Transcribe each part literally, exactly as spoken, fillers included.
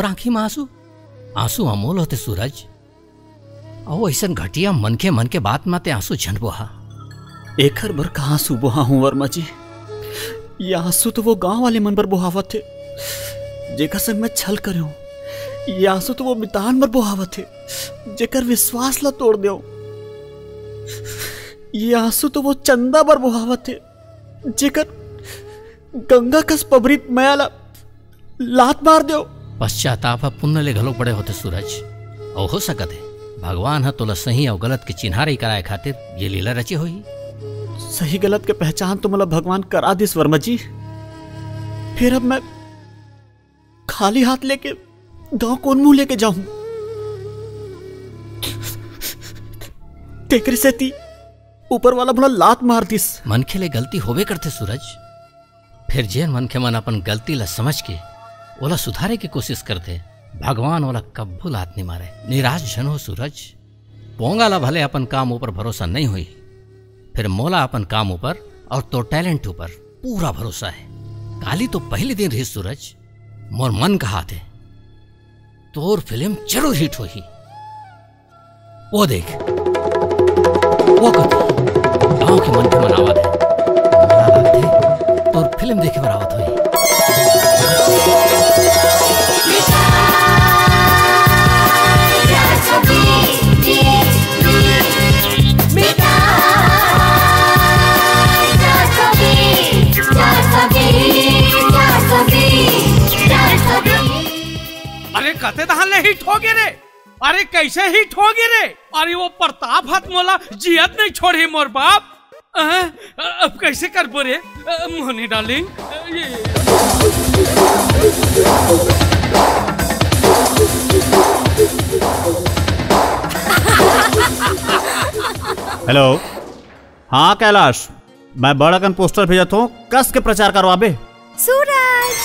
तोर आंखी म आंसू? आंसू अमोल होथे सूरज। अउ अइसन घटिया मनखे मन के बात म ते आंसू झन बोहा। एखर बर का आंसू बोहा हूँ वर्मा जी? ये आंसू तो वो गांव वाले मन बर बोहावत हे, जेकर संग मैं छल करे हूँ। ये आंसू तो वो मितान बर बोहावत हे, जेकर विश्वास ला तोड़ देव। ये आंसू तो वो चंदा बर बोहावत हे, जेकर गंगा कस पबरित मया ला लात मार देव। पश्चाताप ह पुण्य ले घलोक बड़े होथे सूरज। अउ हो सकत हे, भगवान ह तोला सही अउ गलत के चिन्हारी कराए खातिर ये लीला रचे होही। सही गलत के पहचान तो मोला भगवान करा दिस वर्मा जी, फिर अब मैं खाली हाथ लेके गांव कोन मुंह लेके जाहूं? तेकरे सेती ऊपर वाला मोला लात मार दिस। मनखे ले गलती होबे करथे सूरज, फिर जेन मनखे मन अपन गलती ला समझ के ओला सुधारे के कोशिश करथे, भगवान ओला कब्बू लात नइ मारे। निराश झन हो सूरज, पोंगा ला भले अपन काम ऊपर भरोसा नइ होही, फिर मोला अपन काम ऊपर अउ तोर talent ऊपर पूरा भरोसा हे। काली तो पहली दिन रहिस सूरज, मोर मन कहाथे तोर फिल्म जरूर hit होही। वो देख, वो कति गांव के मनखे मन आवत हे। मोला लागथे, तोर फिल्म देखे बर आवत होही। अरे, कते दहां ले hit होगे रे? अरे, कइसे hit होगे रे? अरे, वो प्रताप ह त मोला जियत नइ छोड़ही मोर बाप। अ, अब कइसे करबो रे? अ, मोहनी darling, अ, ये Hello। हाँ कैलाश, मैं बड़ अकन poster भेजत हूँ, कस के प्रचार करवाबे। सूरज।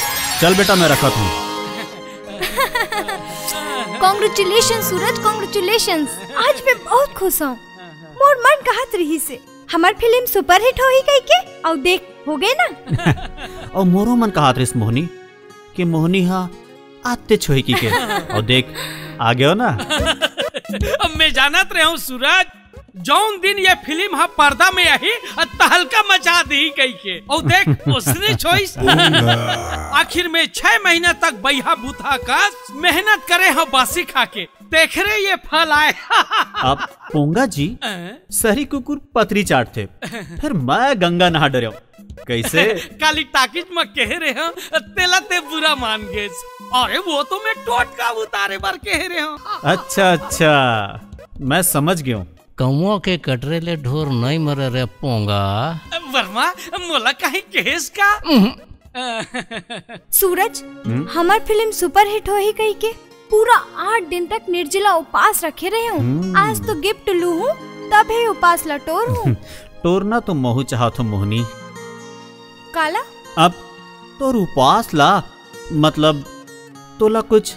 चल बेटा, मैं रखत हूँ। Congratulations सूरज, congratulations। आज मैं बहुत खुश हूँ। मोर मन कहत रहिस हे, हमर फिल्म super hit होही कहिके, अउ देख, होगे ना। अउ मोरो मन कहत रहिस मोहनी, कि मोहनी ह आतेच होही कहिके। अउ देख, आ गेव ना। अब मैं जानत रहेंव सूरज, जउन दिन ये फिल्म ह पर्दा में आही, तहलका मचा दिही कहिके। अउ देख, ओसनेच होइस। आखिर में छै महीना तक बइहा बुता कस मेहनत करे हंव बासी खा के, तेखरे ये फल आय। अब पोंगा जी, अं? सरी कुकुर पतरी चाटथे, फेर मैं गंगा नहा डरेंव। कइसे? काली टाकिज म कहे रहेंव, तेला ते बुरा मान गेस। अरे वो तो मैं टोटका उतारे बर कहे रहेंव। अच्छा, अच्छा, मैं समझ गेंव। कौआ के कटरे ले ढोर नइ मरे रे पोंगा। वर्मा, मोला कहीं कहेस का? उहुं। सूरज, हम्म? हमर फिल्म super hit होही कहिके पूरा आठ दिन तक निर्जला उपास रखे रहेंव। हम्म। आज तो gift लूहूं, तभे उपास ला टोरहूं। टोरना तो महूं चाहत हंव मोहनी। काला? अब तोर उपास ला, मतलब तोला कुछ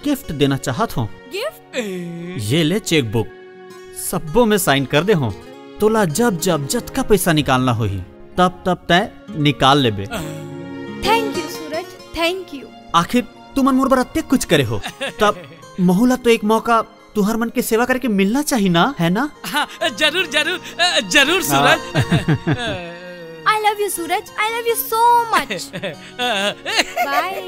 gift देना चाहत हंव। Gift? ये ले cheque book, सब्बो में sign कर दे हंव। तोला जब जब जतका पइसा निकालना होही, तब तब तैं निकाल लेबे। Thank you Suraj, thank you। आखिर तुमन मोर बर अतेक कुछ करे हो, तब महूं ला तो एक मौका तुंहर मन के सेवा करे के मिलना चाही ना, है ना? हाँ, जरूर, जरूर, अ, जरूर, हाँ। सूरज। I love you Suraj, I love you so much। Uh, Bye।